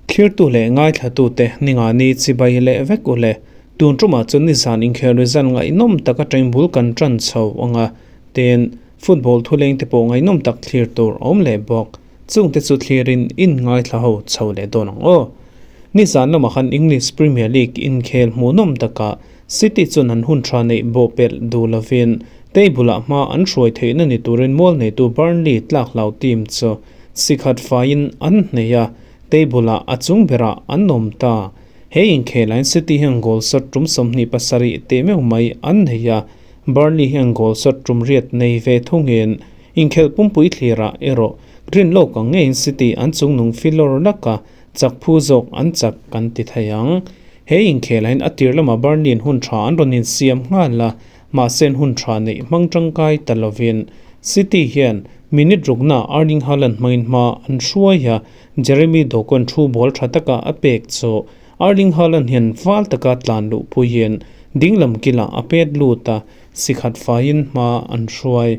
Thlirtu leh ngaithlatute ningani chibai leh vek u le. Tun tumah chuan nizan inkhel result ngaihnawm tak atangin bul kan tan chho ang a, tin, football thuleng te pawh ngaihnawm tak thlir tur a awm leh bawk. Chungte chu thlirin in ngaithla ho chho leh dawn ang aw. Nizan lamah khan English Premier League inkhel hmuhnawm takah City chuan an hun tha neih bawhpelh duh lovin table-ah hma an hruai theihna ni turin mual neitu Burnley tlak hlau team chu sikhat faiin an hnei a, table-ah a chung berah an awm ta. He inkhelain City hian goal shot tum 27 teh meuh mai an nei a, Burnley hian goal shot tum riat nei ve thungin inkhelh pumpui thlirah erawh rin lawk ang ngeiin City an chungnung filawr lak a, Chak phu zawk an chak kan ti thei ang. He inkhelahin a tir lamah Burnley-in hun tha an rawn insiam nghal a, mahse an hun tha neih hmang tangkai ta lovin City hian minute ruknaah Erling Haaland hmangin hma an hruai a, Jeremy Doku-a'n thu ball tha taka a pek chu Erling Haaland hian val taka tlan luh puiin dinglam kilah a pet lut a, sikhat faiin hma an hruai.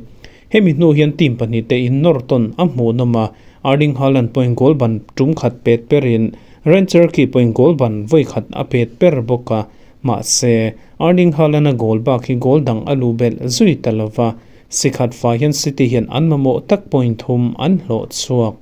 Hemi hnu hian team pahnihte in nawr tawn a hmuhnawm a, Erling Haaland pawhin goal ban tum khat pet perin Ren Cherki pawhin goal ban vawi khat a pet per bawk a, mahse, Erling Haaland-a goal bak hi goal dang a luh belh zui ta lo va, si khat fai hian City hian an mamawh tak point thum an hlawh chhuak.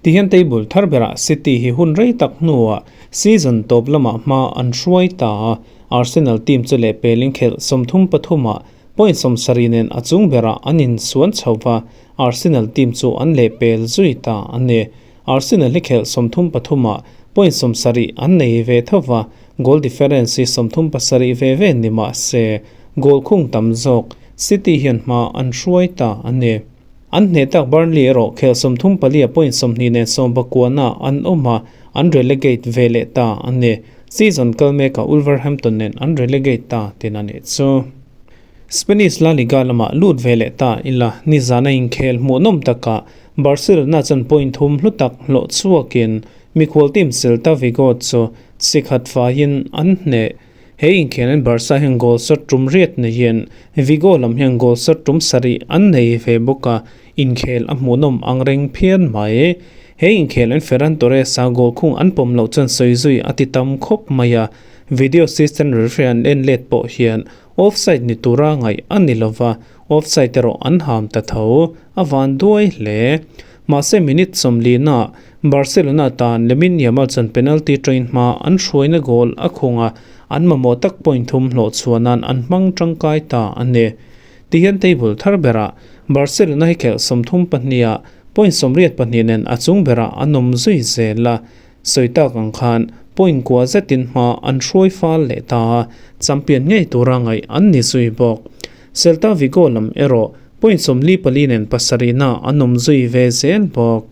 Tihian table thar berah City hi hun rei tak hnuah season tawp lamah hma an hruai ta a, Arsenal team chu lehpelin khelh 33 ah Point 70 nen a chung berah an insuan chho va, Arsenal team chu an lehpel zui ta a ni. Arsenal hi khelh 33 ah point 70 an nei ve tho va, goal difference hi 37 ve ve ni mah se, goal khung tam zawk City hian hma an hruai ta a ni. An hneh tak Burnley erawh khelh 34 ah point 20 nen sawmpakuana an awm a, an relegate ve leh ta a ni. Season kal mekah Wolverhampton nen an relegate ta tin a nih chu. Spanish La Liga lamah lut ve leh ta ila nizana inkhel hmuhnawm takah Barcelona chuan point thum hlu tak hlawh chhuakin mikhual team Celta Vigo chu sikhat faiin an hneh. He inkhelain Barca hian goal shot tum riat neiin Vigo lam hian goal shot tum sarih an nei ve bawk a, inkhel a hmuhnawm ang reng phian mai. He inkhelain Ferran Torres-a goal khung an pawm loh chuan sawi zui a ti tam khawp mai a, video assistant referee an en let pawh hian Offside ni tura ngaih a ni lova, offside erawh an ham ta tho, a van duai hle. Mahse minute 40 ah Barcelona tan Lamine Yamal chuan penalty train hma an hruaina goal a khung a, an mamawh tak point thum hlawh chhuah nan an hmang tangkai ta a ni. Tihian table thar berah Barcelona hi khelh 32 ah point 82 nen a chung berah an awm zui zel a, Sawi tak ang khan point kua zetin hma an hruai fal leh ta a, champion ngei tura ngaih an ni zui bawk. Celta Vigo lam erawh point 44 nen pasarihna an awm zui ve zel bawk.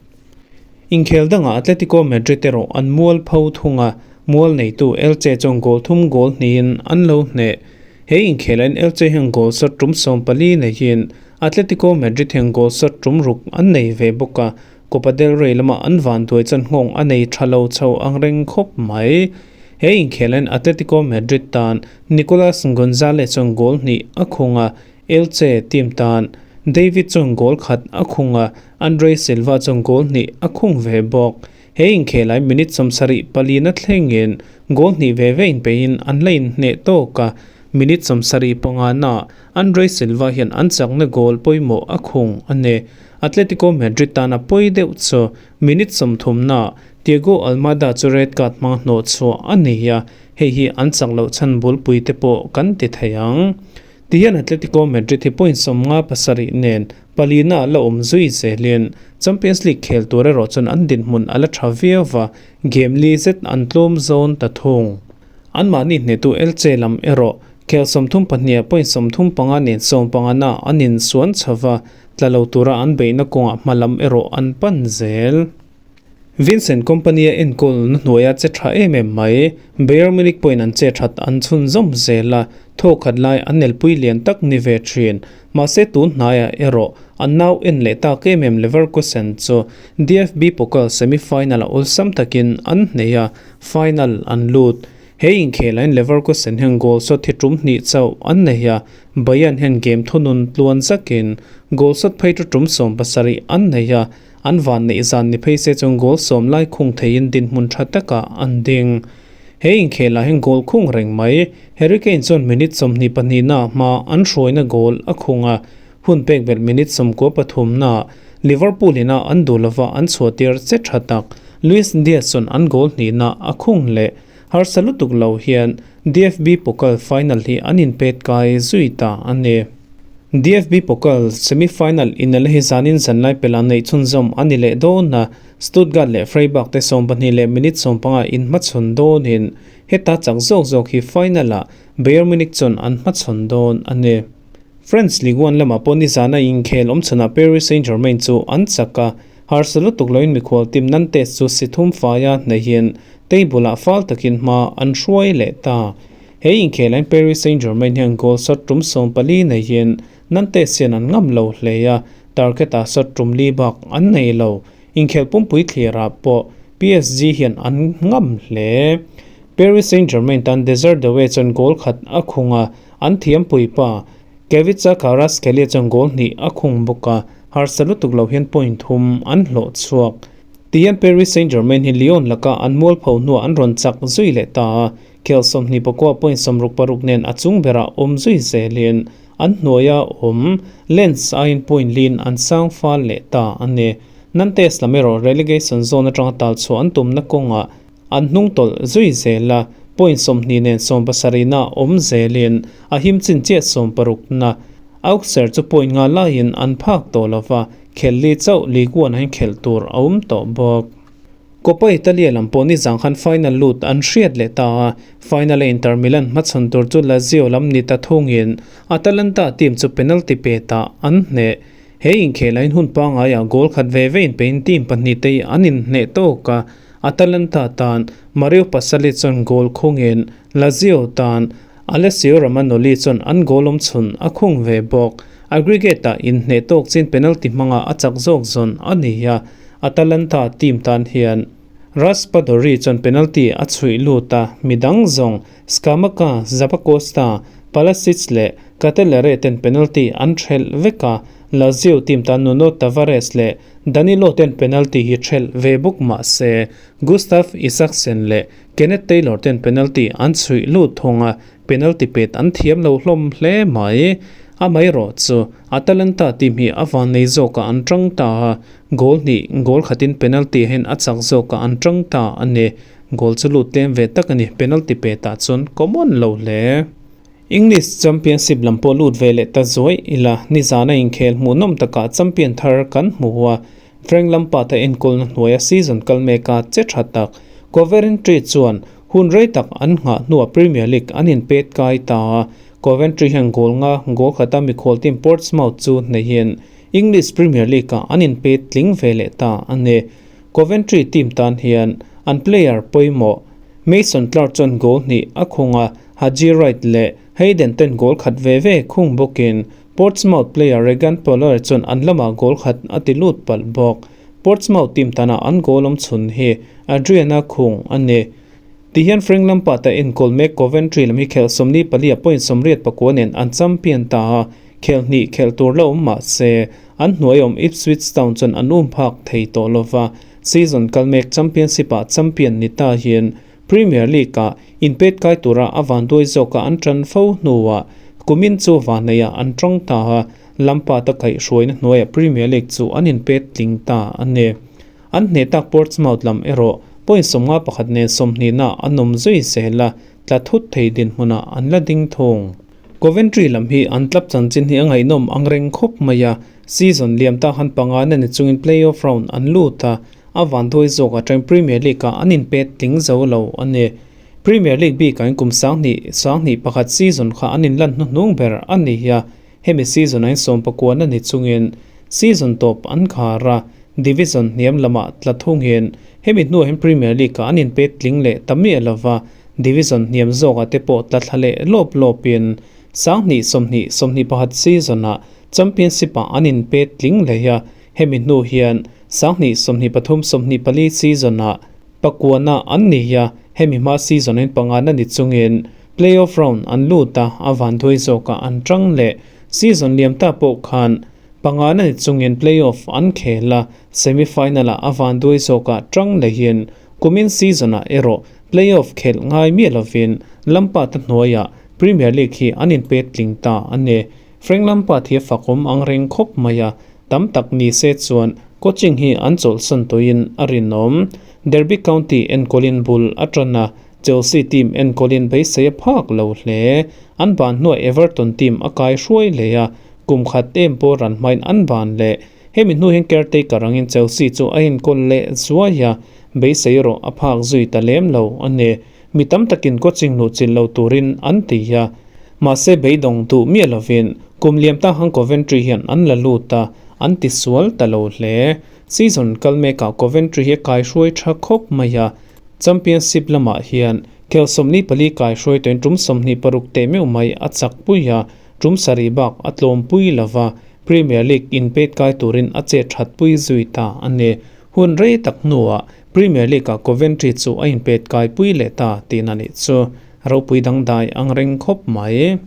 Inkhel dangah Atletico Madrid erawh an mual pho thung a, mual neitu Elche chuan goal thum goal hnihin an lo hneh. He inkhelain Elche hian goal shot tum 14 neihin Atletico Madrid hian goal shot tum ruk an nei ve bawk a, Copa del Rey lamah an vanduai chuan nghawng a nei tha lo chho ang reng khawp mai. He inkhelain Atletico Madrid tan Nicolas Gonzalez chuan goal hnih a khung a, Elche team tan David chuan goal khat a khung a, Andre Silva chuan goal hnih a khung ve bawk. He inkhelai minute 74 na thlengin goal hnih ve ve inpeihin an la inhneh tawk a, minute 75 na Andre Silva hian an chakna goal pawimawh a khung a ni. Atletico Madrid tana pawi deuh chu minute 30 na Thiago Almada chu red card hmang hnawh chhuah a ni a, hei hi an chak loh chhan bulpui te pawh kan ti thei ang. Tihian Atletico Madrid hi point 57 nen palina la awm zui zelin Champions League khel tur erawh chuan an dinhmun a la tha viau va, game li zet an tlawm zawn ta thung. Anmahni hnetu Elche lam erawh khel 32 point 35 nen 15 na an insuan chho va, tla lo tura an beihna kawngah hma lam erawh an pan zel. Vincent Kompany a enkawl na hnuaia che tha em em mai, Bayern Munich pawhin an che that an chhunzawm zel a, thaw khat lai an nelpui lian tak ni ve thin. Mahse tun hnaiah erawh an nau en leh tak em em Leverkusen chu DFB Pokal semi-final a awlsam takin an hnei a, final an lut. He inkhelah hian Leverkusen hian goal shot hi tum hnih chauh an nei a, Bayern hian game thunun tluan zakin goal shot phei chu tum 70 an nei a, an van neih zan ni phei se chuan goal 10 lai khung theiin dinhmun tha takah an ding. He inkhelah hian goal khung reng mai, Harry Kane chuan minute 22 na hma an hruaina goal a khung a, hun pek belh minute 93 na Liverpool ina an duh lova an chhuahtir che tha tak. Luis Diaz chuan an goal hnihna a khung leh. Harsa lutuk lo hian DFB Pokal final hi an inpet kai zui ta a ni. DFB Pokal semi-final inelna hi zanin zanlai pela neih chhunzawm a ni leh dawn a, Stuttgart leh Freiburg te 12 leh minute 15 inhmachhawn dawnin heta chak zawk zawk hi final-ah Bayern Munich chuan an hmachhawn dawn a ni. France Ligue 1 lamah pawh nizana inkhel awmchhanah Paris Saint-Germain chu an chak a, harsa lutuk loin mikhual team Nantes chu si thum faia hnaihin table-ah fal takin hma an hruai leh ta. He inkhelain Paris Saint-Germain hian goal shot tum 14 neihin Nantes hian an ngam lo hle a, target-ah shot tum li bak an nei lo. Inkhel pumpui thlirah pawh PSG hian an ngam hle. Paris Saint-Germain tan Desire Doue chuan goal khat a khung a, an thiampui pa Kevitsa Kvaratskhelia chuan goal hnih a khung bawk a, harsa lutuk lo hian point thum an hlawh chhuak. Tihian Paris Saint-Germain hi Lyon laka an mualpho hnuah an rawn chak zui leh ta a, khel 29 point 66 nen a chung berah awm zui zelin an hnuaia awm Lens aiin point lin an sang fal leh ta a ni. Nantes lam erawh relegation zone atanga tal chhuah an tumna kawngah an hnung tawlh zui zel a, point 20 nen 70 na awm zelin a him chin chiah 60 na. Auxerre chu point nga laiin an phak tawh lova, khel li chauh Ligue 1 an khelh tur a awm tawh bawk. Coppa Italia lam pawh nizang khan final lut an hriat leh ta a, final a Inter Milan hmachhawn tur chu Lazio lam ni ta thungin Atalanta team chu penalty pe ta an hneh. He inkhel ain hun pangaiah goal khat ve ve in pein team pahnih te hi an inhneh tawk a, Atalanta tan Mario Pasalic chuan goal khungin Lazio tan Alessio Romagnoli chuan an goal awm chhun a khung ve bawk. Aggregate-ah inhneh tawk chin penalty hmanga a chak zawk zawn a ni a, Atalanta team tan hian Raspadori chuan penalty a chhuih lut a, midang zawng Scamacca, Zappacosta, Palasic leh Ketelaere ten penalty an thelh vek a, Lazio team tan Nuno Tavares leh Danilo ten penalty hi thelh ve bawk mah se, Gustav Isaksen leh Kenneth Taylor ten penalty an chhuih lut thung a, penalty pet an thiam lo hlawm hle mai. Amaherawh chu Atalanta team hi a vannei zawkah an tang ta a, goal hnih goal khatin penalty hian a chak zawkah an tang ta a ni. Goal chu lut tlem ve tak a ni, penalty petah chuan common lo hle. English Championship lam pawh lut ve leh ta zuai ila, nizana inkhel hmuhnawm takah champion thar kan hmu a, Frank Lampard a enkawlna hnuaia season kal meka che tha tak Coventry chuan hun rei tak an nghah hnuah Premier League an inpet kai ta a, Coventry hian goal nga goal khata mikhual team Portsmouth chu hneihin English Premier League-ah an inpet tling ve leh ta a ni. Coventry team tan hian an player pawimawh Mason Clark chuan goal hnih a khung a, Haji Wright leh Hayden ten goal khat ve ve khung bawkin Portsmouth player Regan Pollard chuan an lamah goal khat a ti lut palh bawk. Portsmouth team tana an goal awm chhun hi Adrian-a khung a ni. Tihian Frank Lampard-a enkawl mek Coventry lam hi khelh 44 a point 84 nen an champion ta a, khelh hnih khelh tur la awm mah se an hnuai awm Ipswich Town chuan an um phak thei tawh lova, season kal mek Championship-ah champion ni ta hian Premier League-ah inpet kai tura a vanduai zawka an tan fo hnuah kumin chu vanneihah an tawng ta a, Lampard-a kaihhruaina hnuaiah Premier League chu an inpet tling ta a ni. An hneh tak Portsmouth lam erawh point 51 nen 20 an awm zui zel a, tla thut thei dinhmunah an la ding thung. Coventry lam hi an club chanchin hi a ngaihnawm ang reng khawp mai a, season liam ta han panga na ni chungin play-off round an lut a, a vanduai zawk atang Premier League-ah an inpet tling zo lo a ni. Premier League bikah in kum 2021 season kha an inlan hnuhnung ber a ni a, hemi season-ah in 19 a ni chungin season tawp an khar a, division hniam lamah tla thungin hemi hnuah hian Premier League-ah an inpet tling leh ta miah lova, division hniam zawkah te pawh tla thla leh lawp lawpin 2020-21 season-ah Championship-ah an inpet tling leh a, hemi hnu hian 2023-24 season-ah pakuana an ni a, Hemi hma season in pangana ni chungin play-off round an lut a, a vanduai zawkah an tang leh. Season liam ta pawh khan pangana ni chungin play-off an khel a, semi-final-ah a vanduai zawkah tang lehin kumin season-ah erawh play-off khelh ngai miah lovin Lampard-a hnuaiah Premier League hi an inpet tling ta a ni. Frank Lampard hi a fakawm ang reng khawp mai a, tam tak ni se chuan coaching hi an chawlhsan tawhin a rinawm. Derby County enkawlin bul a tan a, Chelsea team enkawlin beisei a phak lo hle. An ban hnuah Everton team a kai hruai leh a, kum khat em pawh ran hmain an ban leh. Hemi hnu hian caretaker angin Chelsea chu a enkawl leh zuai a, beisei erawh a phak zui ta lem lo a ni. Mi tam takin coaching luhchilh lo turin an ti a, mahse beidawng duh miah lovin kum liam ta hang Coventry hian an la lut a, an ti sual ta lo hle. Season kal mekah Coventry hi a kaihruai tha khawp mai a, Championship lamah hian khel 24 kaihruai tawhin tum 26 teh meuh mai a chak pui a, tum sarih bak a tlawm pui lova, Premier League inpet kai turin a chet that pui zui ta a ni. Hun rei tak hnuah Premier League-ah Coventry chu a inpet kaipui leh ta tihna a nih chu. Ropui dangdai ang reng khawp mai.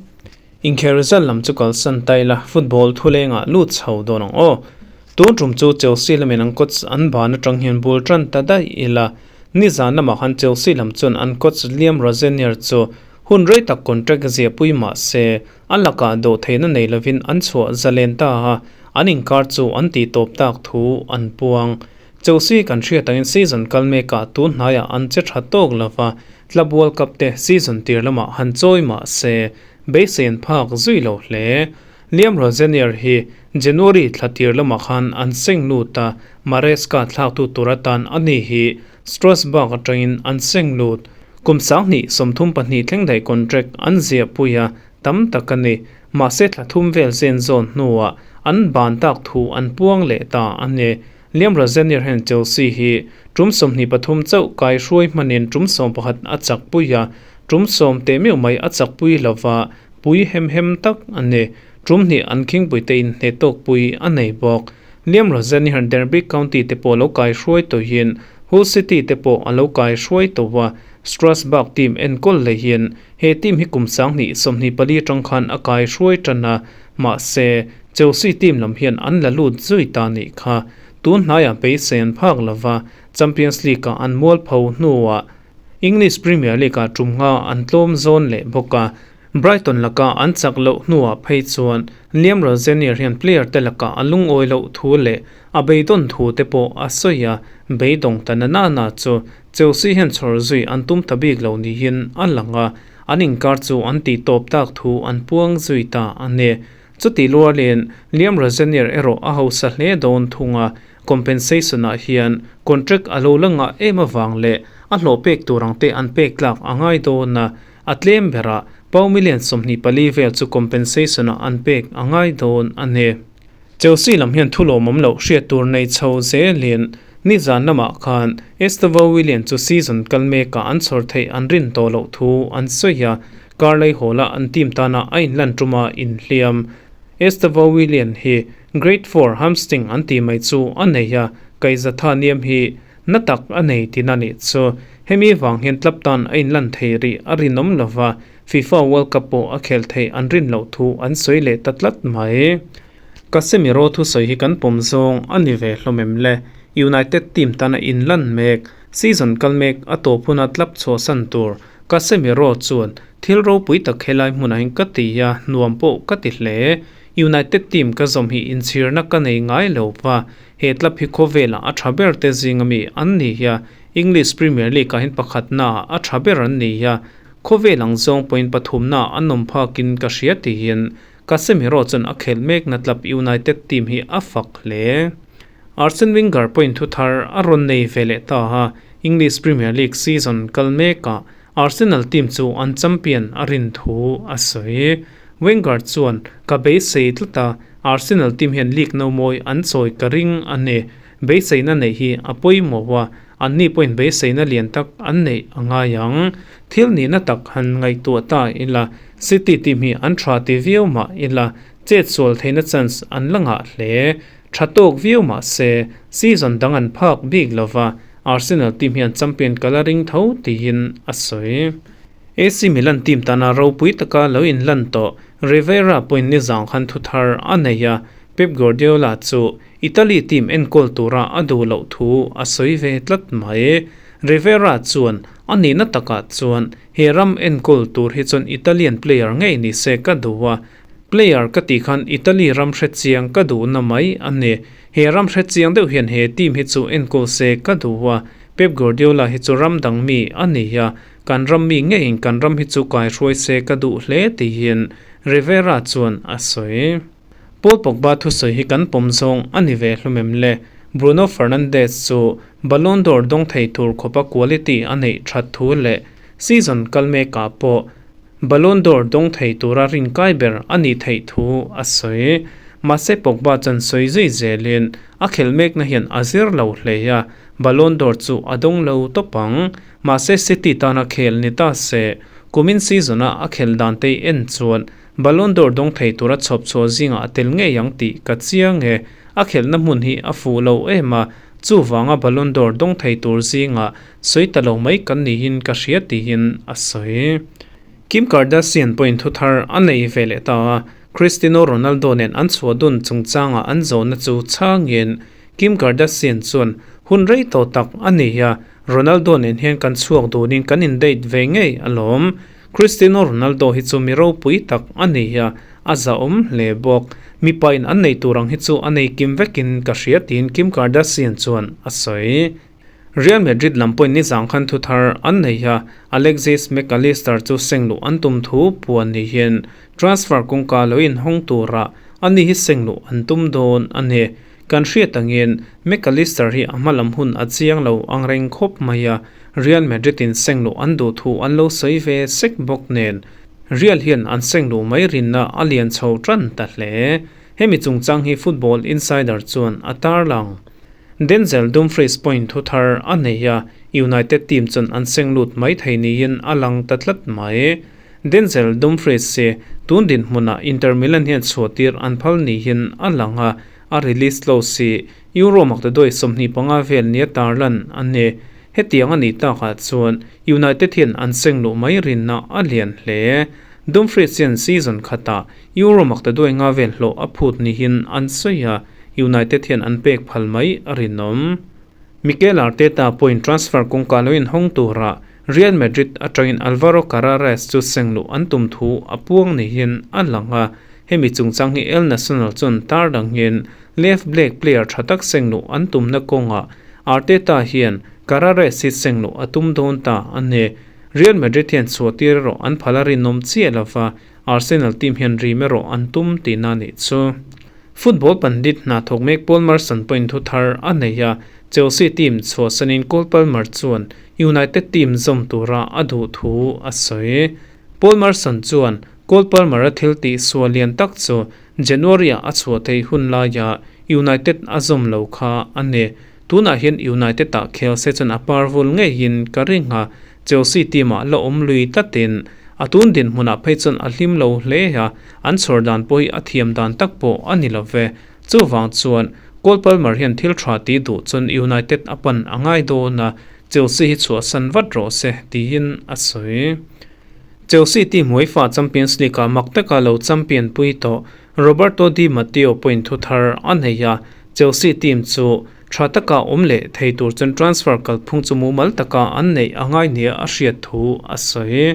Inkhel result lam chu kalsan ta ila, football thulengah lut chho dawn ang aw. Tun tum chu Chelsea lamin an coach an ban atang hian bul tan ta daih ila. Nizan lamah khan Chelsea lam chuan an coach Liam Rosenior chu hun rei tak contract ziahpui mah se, a lakah dawhtheihna nei lovin an chhuah zalen ta a, an inkar chu an tihtawp tak thu an puang. Chelsea kan hriat angin season kal mekah tun hnaiah an che tha tawk lova, Club World Cup te season tir lamah han chawi mah se, beisei an phak zui lo hle. Liam Rosenior hi January thla tir lamah khan an seng lut a, Maresca thlaktu tur atan a ni hi Strasbourg atangin an seng lut. Kum 2032 thleng daih contract an ziahpui a, tam tak a ni. Mahse thla thum vel zen zawn hnuah an ban tak thu an puang leh ta a ni. Liam Rosenior hian Chelsea hi tum 23 chauh kai hruai hmanin tum 11 a chakpui a, tum 10 teh meuh mai a chakpui lova pui hem hem tak a ni. Tum hnih an khingpuite inhneh tawkpui a nei bawk. Liam Rosenior Derby County te pawh lo kai hruai tawhin Hull City te pawh a lo kai hruai tawh a, Strasbourg team enkawl lehin he team hi kum 2024 atang khan a kai hruai tan a, mahse Chelsea team lam hian an la lut zui ta nih kha. Tun hnaiah beisei an phak lova, Champions League-ah an mual pho hnuah English Premier League-ah tum nga an tlawm zawn leh bawk a. Brighton laka an chak loh hnuah phei chuan Liam Rosenior hian player te lakah a lungawi loh thu leh a beidawn thu te pawh a sawi a, beidawng ta na na na chu Chelsea hian chhawr zui an tum ta bik lo niin a lang a, an inkar chu an tih tawp tak thu an puang zui ta a ni. Chutih lualin Liam Rosenior erawh a hausa hle dawn thung a, compensation-ah hian contract a lo la ngah em avang leh a hlawh pek tur ang te an pek tlak a ngai dawn a, a tlem berah pau million 24 vel chu compensation-ah an pek a ngai dawn a ni. Chelsea lam hian thu lawmawm loh hriat tur nei chho zelin nizan lamah khan Estevao Willian chu season kal mekah an chhawr theih an rin tawh loh thu an sawi a, Carley Hall-a an team tana a inlan tuma inhliam. Estevao Willian hi Grade 4 hamstring an tih mai chu a nei a, kaihzatha niam hi na tak a nei tin a nih chu. Hemi vang hian club tan a inlan thei rih a rinawm lova, FIFA World Cup pawh a khel theih an rin loh thu an sawi leh ta tlat mai. Casemiro thusawi hi kan pawm zawng a ni ve hlawm em le? United team tana inlan mek, season kal mek a tawp huna club chhuahsan tur Casemiro chuan thil ropui tak helai hmunah hian ka ti a, nuam pawh ka ti hle. United team ka zawm hi inchhirna ka nei ngai lo va, he club hi khawvelah a tha ber te zinga mi an ni a, English Premier League ah hian pakhatna a tha ber an ni a, Khawvel ang zawng point pathumna an awm phakin ka hria tihin Casemiro chuan a khelh mekna club United team hi a fak hle. Arsene Wenger point thu thar a rawn nei ve leh ta a, English Premier League season kal mekah Arsenal team chu an champion a rin thu a sawi. Wenger chuan, Ka beisei tlat a, Arsenal team hian league no mawi an chawi ka ring a ni. Beiseina neih hi a pawimawh a, anni pawhin beiseina lian tak an neih a ngai ang. Thil nihna tak han ngaihtuah ta ila, City team hi an tha ti viau mah ila, chet sual theihna chance an la ngah hle. Tha tawk viau mah se, season dang an phak bik lova, Arsenal team hian champion ka la ring tho tiin a sawi. AC Milan team tana ropui taka lo inlan tawh Rivera pawhin nizang khan thu thar a nei a, Pep Guardiola chu Italy team enkawl tura a duh loh thu a sawi ve tlat mai. Rivera chuan a nihna takah chuan he ram enkawl tur hi chuan Italian player ngei ni se ka duh a, player ka tih khan Italy ram hrechiang ka duhna mai a ni. He ram hrechiang deuh hian he team hi chu enkawl se ka duh a, Pep Guardiola hi chu ram dang mi a ni a, kan ram mi ngeiin kan ram hi chu kaihruai se ka duh hle tiin Rivera chuan a sawi. Paul Pogba thusawi hi kan pawm zawng a ni ve hlum em le? Bruno Fernandes chu Ballon d'Or dawng thei tur khawpa quality a neih that thu leh season kal mekah pawh Ballon d'Or dawng thei tura rinkai ber a nih theih thu a sawi. Mahse Pogba chuan sawi zui zelin a khelh mekna hian a zir lo hle a, Ballon d'Or chu a dawng lo tawp ang. Mahse City tana khel ni ta se, kumin season-a a khelh dan te en chuan Ballon d'Or dawng thei tura chhawp chhuah zingah a tel ngei ang tih ka chiang e. A khelhna hmun hi a fuh lo em a, chuvanga Ballon d'Or dawng thei tur zingah sawi ta lo mai kan nihin ka hria tiin a sawi. Kim Kardashian pawhin thu thar a nei ve leh ta a, Cristiano Ronaldo nen an chhuah dun chungchanga an zawhna chu chhangin Kim Kardashian chuan, Hun rei tawh tak a ni a, Ronaldo nen hian kan chhuak dunin kan in date ve ngei alawm. Cristiano Ronaldo hi chu mi ropui tak a ni a, a zahawm hle bawk. Mipa in an nei tur ang hi chu a nei kim vekin ka hria tiin Kim Kardashian chuan a sawi. Real Madrid lam pawhin nizang khan thu thar an nei a, Alexis Mac Allister chu seng luh an tum thu puan ni hian transfer kawngka lo inhawng tura ani hi seng luh an tum dawn a ni. Kan hriat angin Mac Allister hi a hma lam hun a chiang lo ang reng khawp mai a, Real Madrid in seng luh an duh thu an lo sawi ve sek bawk nen Real hian an seng luh mai rinna a lian chho tan ta hle. Hemi chungchang hi Football Insider chuan a tarlang. Denzel Dumfries point thu thar a nei a, United team chuan an seng lut mai thei niin a lang ta tlat mai. Denzel Dumfries hi tun dinhmunah Inter Milan hian chhuahtir an phal niin a lang a, a release clause hi Euro maktaduai 25 vel nia tarlan a ni. Hetiang a nih takah chuan United hian an seng luh mai rinna a lian hle. Dumfries hian season khatah Euro maktaduai nga vel hlawh a phut niin an sawi a, United hian an pek phal mai a rinawm. Mikel Arteta pawhin transfer kawngka lo inhawng tura Real Madrid atangin Alvaro Carreras chu seng luh an tum thu a puang niin a lang a, hemi chungchang hi El Nacional chuan tar dangin left back player tha tak seng luh an tumna kawngah Arteta hian Carreras hi seng luh a tum dawn ta a ni. Real Madrid hian chhuahtir erawh an phal a rinawm chiah lova, Arsenal team hian rim erawh an tum tihna a nih chu. Football pandit hna thawk mek Paul Merson pawhin thu thar a nei a, Chelsea team chhuahsanin Cole Palmer chuan United team zawm tura a duh thu a sawi. Paul Merson chuan Cole Palmer-a thil tih sual lian tak chu January-ah a chhuah theih hun laia United a zawm lo kha a ni. Tunah hian United-ah khel se chuan a par vul ngeiin ka ring a, Chelsea team-ah la awm lui tlatin a tun dinhmunah phei chuan a hlim lo hle a, an chhawr dan pawh hi a thiam dan tak pawh a ni lo ve. Chuvang chuan Cole Palmer hian thil tha tih duh chuan United a pan a ngai dawn a, Chelsea hi chhuahsan vat rawh se tiin a sawi. Chelsea team UEFA Champions League-ah mak taka lo champion pui tawh Roberto Di Matteo pawhin thu thar a nei a, Chelsea team chu tha taka awm leh thei tur chuan transfer kalphung chu mumal taka an neih a ngai nia a hriat thu a sawi.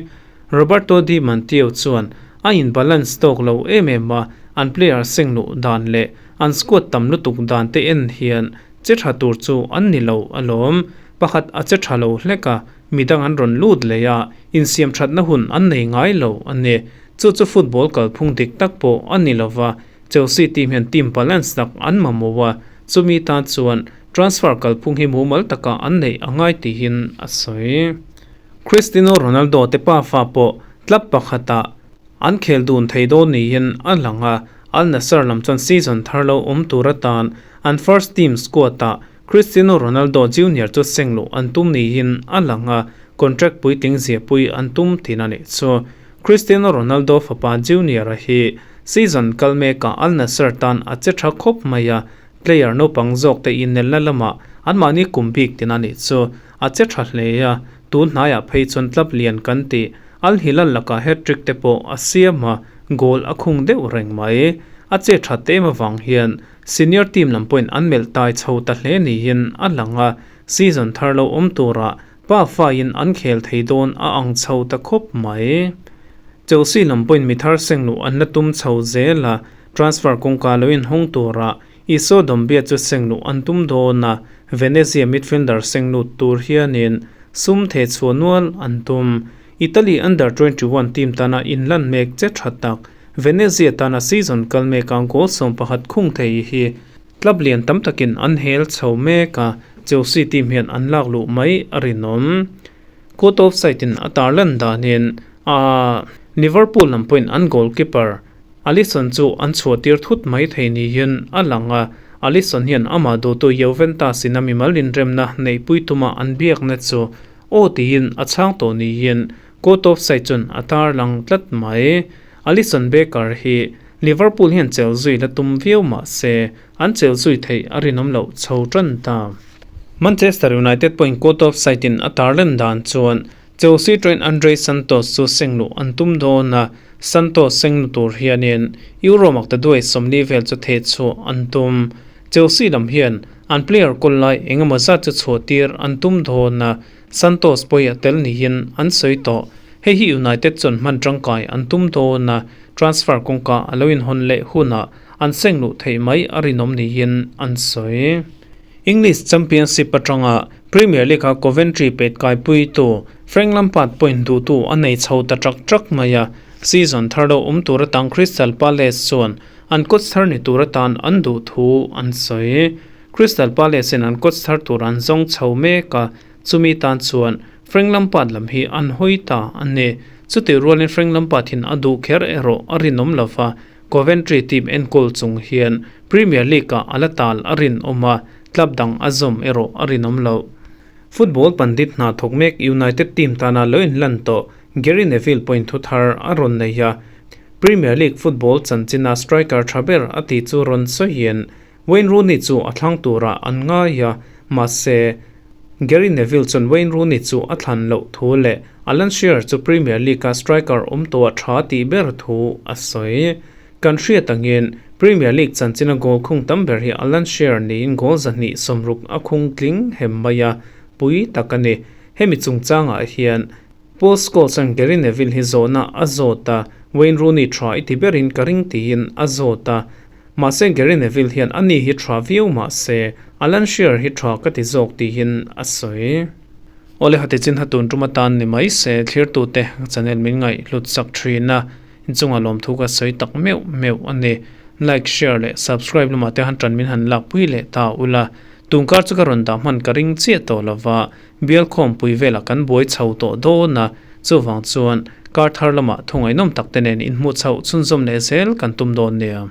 Roberto Di Matteo chuan a in balance tawk lo em em a, an player seng luh dan leh an squad tam lutuk dan te en hian che tha tur chu an ni lo alawm. Pakhat a che tha lo hlek a, midang an rawn lut leh a, insiam thatna hun an nei ngai lo a ni. Chu chu football kalphung dik tak pawh a ni lova, Chelsea team hian team balance tak an mamawh a, chumi tan chuan transfer kalphung hi mumal taka an neih a ngai tihin a sawi. Cristiano Ronaldo te pafa pawh club pakhatah an khel dun thei dawn niin a lang a, Al Nassr lam chuan season thar lo awm tur atan an first team squad-ah Cristiano Ronaldo Junior chu seng luh an tum niin a lang a, contract puitling ziahpui an tum thin a nih chu. Cristiano Ronaldo fapa Junior-a hi season kal mekah Al Nassr tan a che tha khawp mai a, Player naupang zawk te inelna lamah anmahni kum bik tin a nih chu a che tha hle a, tun hnaiah phei chuan club lian kan tih Al Hilal lakah hat-trick te pawh a siam a, goal a khung deuh reng mai. A che that em avang hian senior team lam pawhin an melh tai chho ta hle niin a lang a, season thar lo awm turah pa faiin an khel thei dawn a ang chho ta khawp mai. Chelsea lam pawhin mi thar seng luh an la tum chho zel a, transfer kawngka lo inhawng turah Iso Dombia chu seng luh an tum dawn a, Venezia midfielder seng lut tur hianin sum theh chhuah nual an tum. Italy Under 21 team tana inlan mek che tha tak, Venezia tana season kal meka goal 11 khung thei hi club lian tam takin an hel chho mek a, Chelsea team hian an lak luh mai a rinawm. Court offside in a tarlan danin a Liverpool lam pawhin an goalkeeper Alisson chu an chhuahtir thut mai thei niin a lang a, Alisson hian amah duhtu Juventus in a mimal inremna neihpui tuma an biakna chu aw tiin a chhang tawh niin court offside chuan a tarlang tlat mai. Alisson Becker hi Liverpool hian chel zui la tum viau mah se an chel zui theih a rinawm loh chho tan ta. Manchester United pawhin court offside in a tarlan dan chuan Chelsea train Andrey Santos chu sengluh an tum dawn a, Santos senglu tur hianin Euro makta duai 40 vel chu theh chhuah an tum. Chelsea lam hian an player kawl lai eng emaw zat chu chhuah tir an tum dawn a, Santos pawi a tel niin an sawi tawh. Hei hi United chuan hman tangkai an tum dawn a, transfer kawngka a lo inhawn leh hunah an sengluh theih mai a rinawm niin an sawi. English Championship atanga Premier League-a Coventry pet kaipuitu Frank Lampard point duhtu a nei chho ta ṭak ṭak mai a, season thar lo awm tur atang Crystal Palace chuan an coach thar ni tur atan an duh thu an sawi. Crystal Palace-in an coach thar tur an zawng chho mek a, chumi tan chuan Frank Lampard lam hi an hawi ta a ni. Chutih rualin Frank Lampard hin a duh kher erawh a rinawm lova, Coventry team enkawl chung hian Premier League-ah a la tal a rinawm a, club dang a zawm erawh a rinawm loh. Football pandit hna thawk mek United team tana lo inlan tawh Gary Neville pawhin thu thar a rawn nei a, Premier League football chanchina striker tha ber a tih chu rawn sawiin Wayne Rooney chu a thlang turah an ngai a, mahse, Gary Neville chuan Wayne Rooney chu a thlan loh thu leh Alan Shearer chu Premier League-a striker awm tawh a tha tih ber thu a sawi. Kan hriat angin Premier League chanchina goal khung tam ber hi Alan Shearer niin goal 260 a khung tling hem mai a, pui tak a ni. Hemi chungchangah hian Paul Scholes chuan Gary Neville hi zawhna a zawt a, Wayne Rooney tha i ti berin ka ring tiin a zawt a. Mahse Gary Neville hian ani hi tha viau mahse Alan Shearer hi tha ka ti zawk tiin a sawi. Awle hati chin hatun tum atan ni mai se thlirtute channel min ngaih hlut sak thin a, inchunga lawmthu ka sawi tak meuh meuh a ni. Like, share leh subscribe lamah te han tan min han lak pui leh ta ula. Tungkar chu ka rawn dah hman ka ring chiah tawh lova, bial khawmpui velah kan buai chho tawh dawn a, chuvang chuan kar thar lamah thu ngaihnawm tak te nen inhmuh chhoh chhunzawm leh zel kan tum dawn nia.